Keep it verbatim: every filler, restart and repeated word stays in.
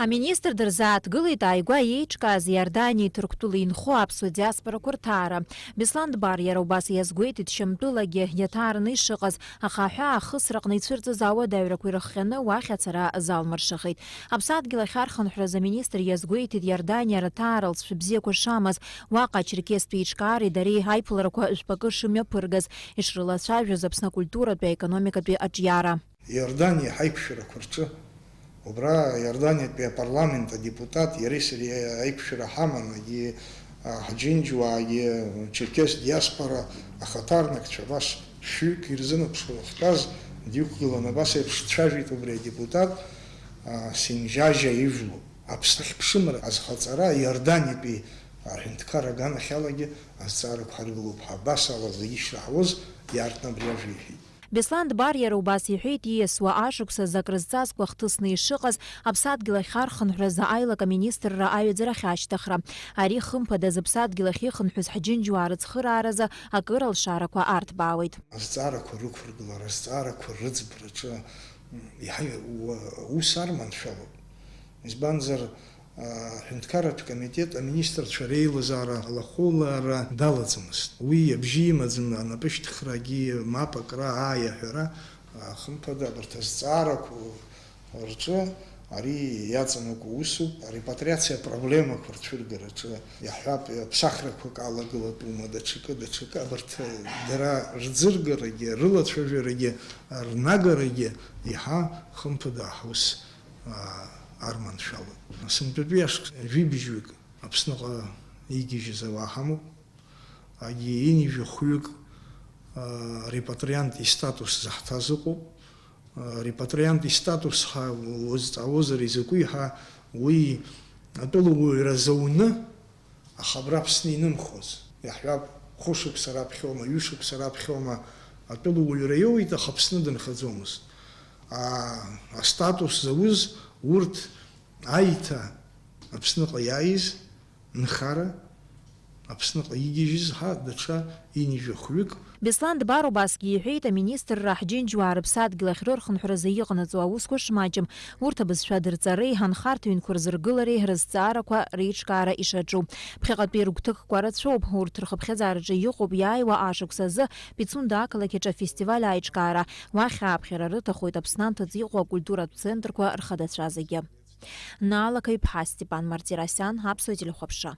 Аминистр дырзааҭгылеит ааигәа еиҿкааз Иорданиеи Ҭырқәтәылеи инхо аԥсуа диаспорақәа рҭаара. Беслан Дбар иара убас иазгәеиҭеит, Шьамтәылагьы иаҭаараны ишыҟаз, аха аҳәаа ахысраҟны ицәырҵыз ауадаҩрақәа ирыхҟьаны уахь ацара залмыршахеит. Аԥсадгьыл ахь архынҳәразы аминистр иазгәеиҭеит Иорданиа рҭаара лҵшәа бзиақәа шамаз, уаҟа ачерқьестәи еиҿкаареи дареи аиԥыларақәа жәпакы шымҩаԥыргаз, ишрылацәажәоз Аԥсны акультуратәи аекономикатәи аҿиара. Иорданиа ҳаиқәшәарақәа рҿы, убра Иорданиатәи апарламент адепутат иареи сареи аиқәшәара ҳаман, егьи, а, ҳџьынџьуаагьы, Черкес диаспора ахаҭарнакцәа абас шәҩык ирзынаԥшуа иахьтәаз дықәгылан, абас еиԥш дцәажәеит убри адепутат, а, Синжьажьа ижәлоуп. Аԥсны ахьԥшымра азхаҵара Иорданиатәи аҳәынҭқарра аганахьалагьы азҵаарақәа ҳаргылоуп ҳәа, абас ала зегьы ишраҳауаз иаартны абри ажәа иҳәеит. Беслан Дбар иара убас иҳәеит, ииасуа ашықәс азы акрызҵазкуа хҭысны ишыҟаз, аԥсадгьыл ахь архынҳәразы аилак аминистрра аҩаӡарахь ашьҭыхра. Ари, хымԥада, зыԥсадгьыл ахь ихынҳәыз ҳџьынџьуаа рыцхырааразы акыр алшарақәа арҭбаауеит. Азҵаарақәа рықәыргылара, азҵаарақәа рыӡбраҿы, м, иаҳа уа-, ус арманшәалоуп. Избанзар, а, аҳәынҭқарратә комитет аминистрцәа реилазаара алахәылара далаӡамызт. Уи абжьы имаӡам, анапышьҭыхрагьы мап акра ааи аҳәара, а, хымԥада, абарҭ азҵаарақәа рҿы ари иаҵанакуа усуп, арепатриациа апроблемақәа рцәыргараҿы, иаҳҳәап, ԥсахрақәак алагылатәума, даҽакы, даҽакы, абарҭ дара рӡыргарагьы, рылацәажәарагьы, рнагарагьы иаҳа хымԥада аҳус, аа, арманшәалоуп. Сынтәатәи ашықәс жәибжьҩык Аԥсныҟа игьежьыз ауаа ҳамоуп. Агьи ҩынҩажәи хәҩык, аа, репатриант истатус заҳҭаз ыҟоуп. Аа, репатриант истатус ҳәа узҵаауазар изакәи ҳәа, уи атәылауаҩра зауны, аха абра Аԥсны инымхоз, иаҳҳәап, хәышықәса раԥхьома, ҩышықәса раԥхьома атәылауаҩра иоуеит, аха Аԥсны дынхаӡомызт. Аа, астатус зауз урҭ аиҭа Аԥсныҟа иааиз нхара, Аԥсныҟа игьежьыз ҳәа даҽа ҩынҩажәи хәҩык. Беслан Дбар убасгьы иҳәеит, аминистрра ҳџьынџьуаа рыԥсадгьыл ахь рырхынҳәразы иҟанаҵо аусқәа шмаҷым, урҭ абызшәа дырҵареи анхарҭа ҩнқәа рзыргылареи рызҵаарақәа реиҿкаара ишаҿу. Ԥхьаҟатәи рыгәҭакқәа рацәоуп, урҭ рхыԥхьаӡараҿы иҟоуп иааиуа ашықәс азы Пицунда ақалақь аҿы афестиваль аиҿкаара. Уахь ааԥхьара рыҭахоит Аԥсны анҭыҵ иҟоу акультуратә центрқәа рхадацәа зегьы. Наала Каҩԥҳа, Степан Мартиросиан, Аԥсуа телехәаԥшра.